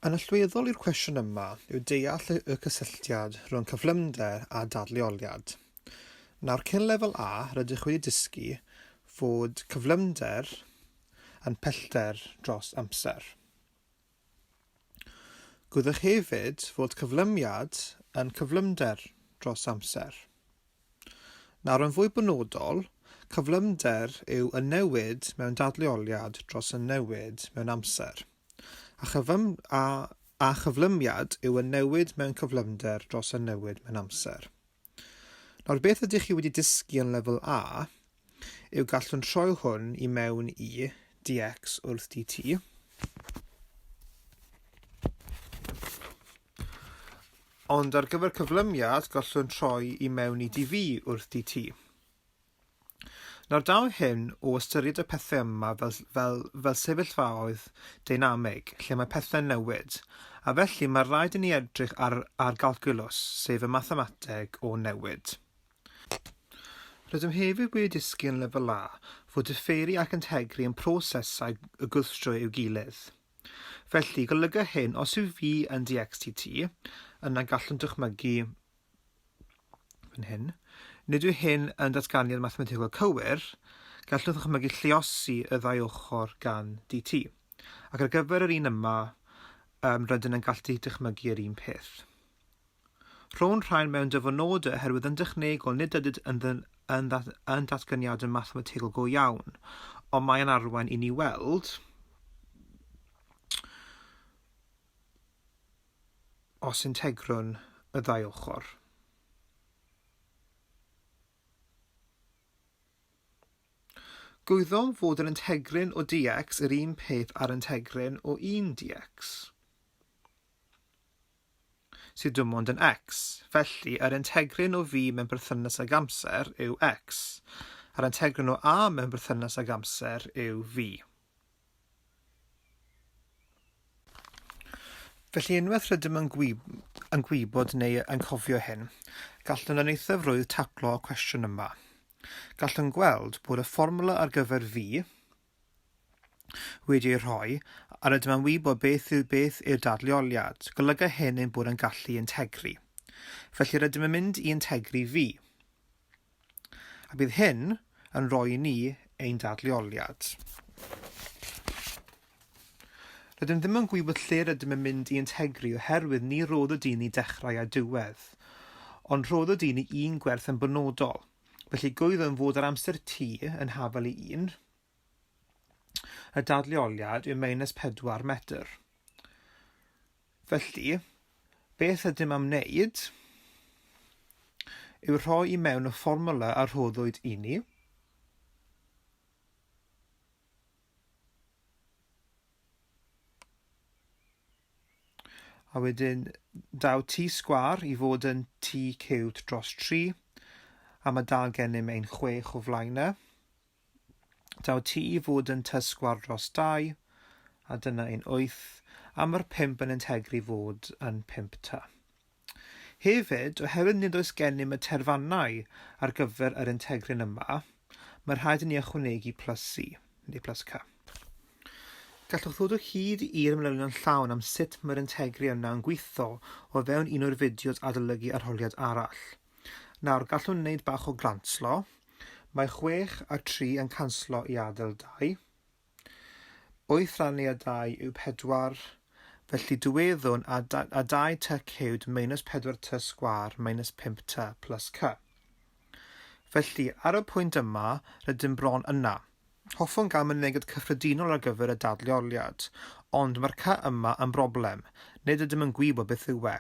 Yn allweddol i'r cwestiwn yma yw deall y cysylltiad rhwng cyflymder a dadleoliad. Nawr, cyn lefel A, rydych wedi dysgu fod cyflymder yn pellter dros amser. Gwyddwch hefyd fod cyflymiad yn cyflymder dros amser. Nawr, yn fwy benodol, cyflymder yw y newid mewn dadleoliad dros y newid mewn amser. A, chyfym, a, a chyflymiad yw y newid mewn cyflymder dros y newid mewn amser. Nawr, beth ydych chi wedi dysgu yn lefel A yw gallwn troi hwn i mewn i dx wrth dt. Ond ar gyfer cyflymiad, gallwn troi i mewn i dv wrth dt. Nawr daw hyn o ystyried y pethau yma fel, fel, fel sefyllfaoedd deinamig, lle mae pethau'n newid, a felly mae rhaid i ni edrych ar, ar galculws, sef y mathemateg o newid. Rydym hefyd wedi dysgu yn Lefel A fod diferu ac integru yn prosesau y gwrthdro i'w gilydd. Felly, golyga hyn, os yw V yn dxdt, yna gallwn dychmygu fan hyn. Nid yw hyn yn datganiad mathemategol cywir, gallwn ddychmygu lluosi y ddau ochr gan dt. Ac ar gyfer yr un yma, um, rydyn yn gallu dychmygu yr un peth. Rhown rhain mewn dyfynodau oherwydd yn dechnegol nid ydynt yn, yn, yn datganiadau mathemategol go iawn, ond mae'n arwain i ni weld os integrwn y ddau ochr. Gwyddom fod yr integrin o dx yr un peth â'r integrin o 1 dx. sydd dim ond yn x. Felly, yr integrin o v mewn perthynas ag amser yw x, a'r integrin o a mewn perthynas ag amser yw v. Felly unwaith rydym yn, gwyb yn gwybod neu yn cofio hyn, gallwn yn eithaf rwydd taclo y cwestiwn yma. Gallwn gweld bod y fformwla ar gyfer v wedi ei rhoi, a rydym am wybod beth yw beth yw'r dadleoliad. Golyga hyn ein bod yn gallu integru. Felly rydym yn mynd i integru fi. A bydd hyn yn rhoi i ni ein dadleoliad. Rydym ddim yn gwybod lle rydym yn mynd i integru oherwydd ni roddwyd i ni dechrau a diwedd, ond rhoddwyd i ni un gwerth yn benodol. Felly gwyddwn fod yr amser t yn hafal i 1, y dadleoliad yw minus 4 metr. Felly, beth ydym am wneud yw rhoi i mewn y fformwla a rhoddwyd i ni, A wedyn daw t sgwâr i fod yn t ciwbed dros 3, a mae dal gennym ein 6 o flaen e. Daw t i fod yn t sgwâr dros 2, a dyna ein 8, a mae'r 5 yn integru fod yn 5t. Hefyd, oherwydd nid oes gennym y terfannau ar gyfer yr integrin yma, mae rhaid i ni ychwanegu plus c, neu plus c. Gallwch ddod o hyd i'r manylion llawn am sut mae'r integri yna yn gweithio o fewn un o'r fideos adolygu arholiad arall. Nawr, gallwn wneud bach o glanslo. Mae 6 a 3 yn canslo i adael 2. 8 rannu â 2 yw 4, felly dyweddwn a, a 2 t ciwd minus 4 t sgwâr minus 5 t plus c. Felly, ar y pwynt yma, rydym bron yna. Hoffwn gael mynegiad cyffredinol ar gyfer y dadleoliad, ond mae'r c yma yn broblem, nid ydym yn gwybod beth yw e.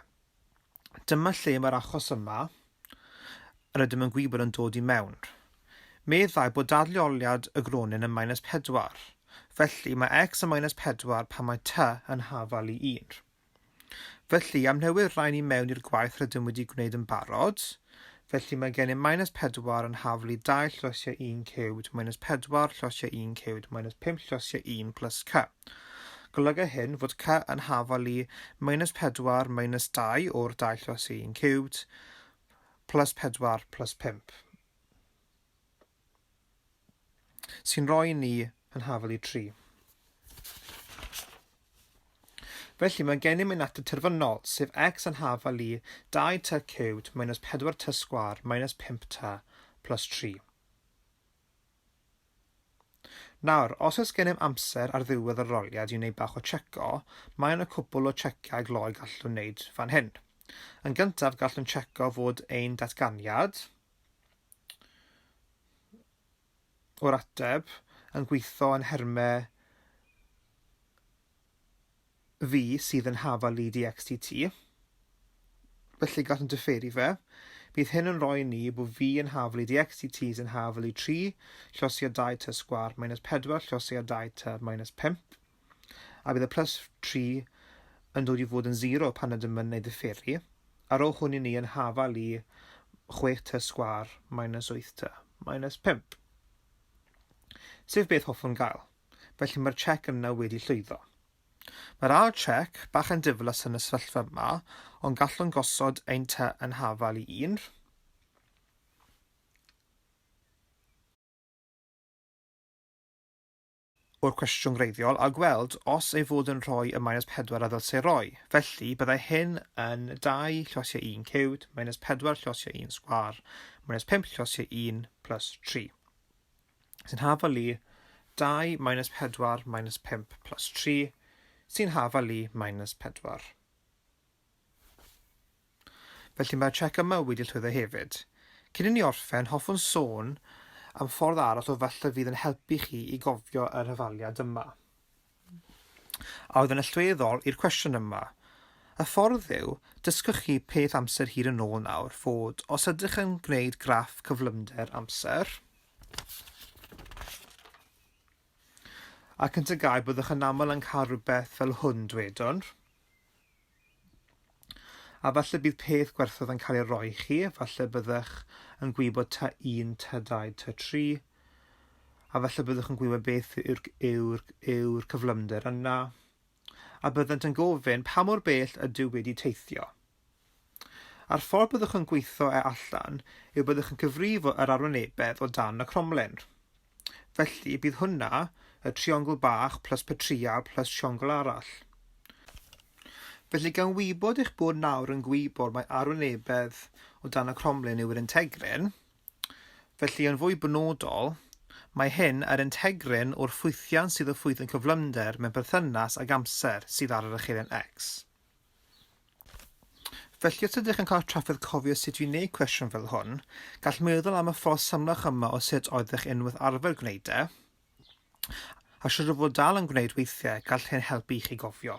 Dyma lle mae'r achos yma, yr ydym yn gwybod yn dod i mewn. Meddai bod dadleoliad y gronyn yn minus 4. Felly, mae x yn minus 4 pan mae t yn hafal i 1. Felly, am newydd rhain i mewn i'r gwaith rydym wedi gwneud yn barod, felly mae gennym minus 4 yn hafal i 2 llosiau 1 ciwbed minus 4 llosiau 1 ciwbed minus 5 llosiau 1 plus c. Golyga hyn fod c yn hafal i minus 4 minus 2 o'r 2 llosiau 1 ciwbed plus 4 plus 5. Sy'n rhoi ni yn hafal i 3. Felly mae gennym ein ateb terfynol, sef x yn hafal i 2 t ciwbed minus 4 t sgwâr minus 5 t plus 3. Nawr, os oes gennym amser ar ddiwedd yr arholiad i wneud bach o checo, mae yna cwpl o checiau gloi gallwn wneud fan hyn. Yn gyntaf, gallwn checo fod ein datganiad o'r ateb yn gweithio yn nhermau V sydd yn hafal i dxdt. Felly gallwn diferu fe. Bydd hyn yn rhoi ni bod V yn hafal i dxdt sy'n hafal i 3 llosi ar 2 t sgwâr minus 4 llosi ar 2 t minus 5. A bydd y plus 3 yn dod i fod yn 0 pan ydym yn ei ddiferu. Ar ôl hwn i ni yn hafal i 6 t sgwâr minus 8 t minus 5. Sef beth hoffwn gael. Felly mae'r check yna wedi llwyddo. Mae'r ail check bach yn diflas yn y sefyllfa yma, ond gallwn gosod ein tŷ yn hafal i un. O'r cwestiwn gwreiddiol a gweld os ei fod yn rhoi y minus 4 a ddylsai roi. Felly, byddai hyn yn 2 llosio 1 ciwd minus 4 llosio 1 sgwâr minus 5 llosio 1 plus 3. Sy'n hafal i 2 minus 4 minus 5 plus 3, sy'n hafal i minus 4. Felly mae'r check yma wedi llwyddo hefyd. Cyn i ni orffen, hoffwn sôn am ffordd arall o falle fydd yn helpu chi i gofio yr hafaliad yma. A oedd yn allweddol i'r cwestiwn yma. Y ffordd yw, dysgwch chi peth amser hir yn ôl nawr fod os ydych yn gwneud graff cyflymder amser, ac yn tygau byddwch yn aml yn cael rhywbeth fel hwn dwedwn, a falle bydd peth gwerthoedd yn cael ei roi i chi, falle byddwch yn gwybod T1, T2, T3, a falle byddwch yn gwybod beth yw'r, yw yw cyflymder yna, a byddant yn gofyn pa mor bell ydyw wedi teithio. A'r ffordd byddwch yn gweithio e allan yw byddwch yn cyfrifo yr arwynebedd o dan y cromlin. Felly, bydd hwnna y triongl bach plus petrial plus triongl arall. Felly, gan wybod eich bod nawr yn gwybod mai arwynebedd o dan y cromlin yw'r integrin, felly yn fwy benodol, mae hyn yr integrin o'r ffwythiant sydd o ffwythiant cyflymder mewn perthynas ag amser sydd ar yr echelen x. Felly os ydych yn cael trafferth cofio sut i wneud cwestiwn fel hwn, gall meddwl am y ffordd symlach yma o sut oeddech unwaith arfer gwneud e, a siwr o fod dal yn gwneud weithiau, gall hyn helpu i chi gofio.